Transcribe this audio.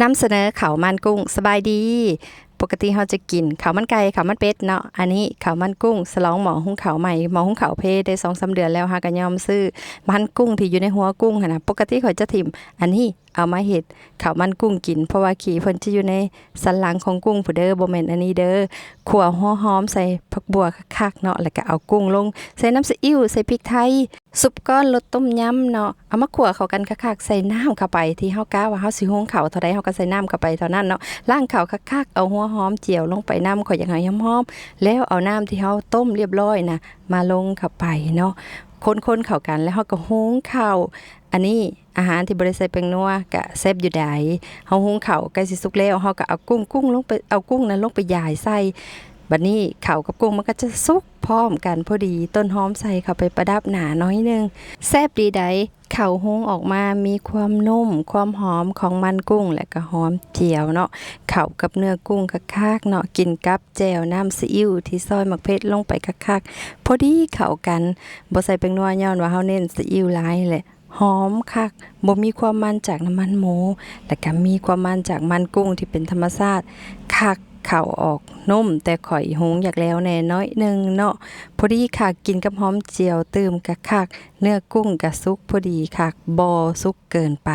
ນຳສະເໜີເຂົ້າມັນກຸ້ງ. ສະບາຍດີ. ປົກກະຕິເຮົາຈະກິນເຂົ້າມັນໄກ່ ເຂົ້າມັນເປັດເນາະ. ອັນນີ້ເຂົ້າມັນກຸ້ງ ສະຫຼອງໝໍ້ຫຸງເຂົ້າໃໝ່. ໝໍ້ຫຸງເຂົ້າເພໄດ້ສອງສາມເດືອນແລ້ວ ຫາກະຍອມຊື້ມັນກຸ້ງທີ່ຢູ່ໃນຫົວກຸ້ງຫັ້ນນະ. ປົກກະຕິຂ້ອຍຈະຖິ້ມ ອັນນີ້ເອົາມາເຮັດເຂົ້າມັນກຸ້ງກິນ ເພາະວ່າຂີ້ເພິ່ນຈະຢູ່ໃນສັນຫຼັງຂອງກຸ້ງພຸ້ນເດີ ບໍ່ແມ່ນອັນນີ້ເດີ. ຂົ້ວຫົວຫອມໃສ່ຜັກບົ່ວຄັກໆເນາະ ແລ້ວກະເອົາກຸ້ງລົງ ໃສ່ນ້ຳຊີອິ້ວ ໃສ່ພິກໄທ ຊຸບກ້ອນລົດຕົ້ມຍຳເນາະ ເອົາມາຂົ້ວເຂົ້າກັນຄັກໆ ໃສ່ນ້ຳເຂົ້າໄປ ທີ່ເຮົາກະວ່າເຮົາຊິຫຸງເຂົ້າເທົ່າໃດ ເຮົາກະໃສ່ນ້ຳເຂົ້າໄປເທົ່ານັ້ນເນາະ. ລ້າງເຂົ້າຄັກໆ ເອົາຫົວຫອມຈຽວລົງໄປນຳ ຂ້ອຍຢາກໃຫ້ຫອມໆ ແລ້ວເອົານ້ຳທີ່ເຮົາຕົ້ມລຽບຮ້ອຍນະ ມາລົງເຂົ້າໄປເນາະ ຄົນໆເຂົ້າກັນ ແລ້ວເຮົາກະຫຸງເຂົ້າ. ອັນນີ້ອາຫານທີ່ບໍ່ໄດ້ໃສ່ແປ້ງນົວກະແຊບຢູ່ໃດ. ເຮົາຫຸງເຂົ້າໃກ້ຊິສຸກແລ້ວ ເຮົາກະເອົາກຸ້ງ ກຸ້ງລົງໄປ ເອົາກຸ້ງນັ້ນລົງໄປຢາຍໃສ່. ບັດນີ້ເຂົ້າກັບກຸ້ງມັນກະຈະສຸກ ພ້ອມກັນພໍດີ ຕົ້ນຫອມໃສ່ເຂົ້າໄປປະດັບໜ້າໜ້ອຍໜຶ່ງ ແຊບດີໃດ. ເຂົ້າຫຸງອອກມາມີຄວາມນຸ້ມ ຄວາມຫອມຂອງມັນກຸ້ງ ແລະກະຫອມຈຽວເນາະ ເຂົ້າກັບເນື້ອກຸ້ງຄັກໆເນາະ ກິນກັບແຈ່ວນ້ຳຊີອິ້ວທີ່ຊອຍໝາກເຜັດລົງໄປຄັກໆ ພໍດີເຂົ້າກັນ. ບໍ່ໃສ່ແປ້ງນົວຍ້ອນວ່າເຮົາເນັ້ນຊີອິ້ວຫຼາຍແຫຼະ ຫອມຄັກ ບໍ່ມີຄວາມມັນຈາກນ້ຳມັນໝູ ແລະກະມີຄວາມມັນຈາກມັນກຸ້ງທີ່ເປັນທຳມະຊາດຄັກ. ເຂົ້າອອກນຸ້ມ ແຕ່ຂ້ອຍຫຸງຢາກແຫຼວແດ່ໜ້ອຍໜຶ່ງເນາະ ພໍດີຄັກ ກິນກັບຫອມຈຽວຕື່ມກະຄັກ. ເນື້ອກຸ້ງກະສຸກພໍດີຄັກ ບໍ່ສຸກເກີນໄປ.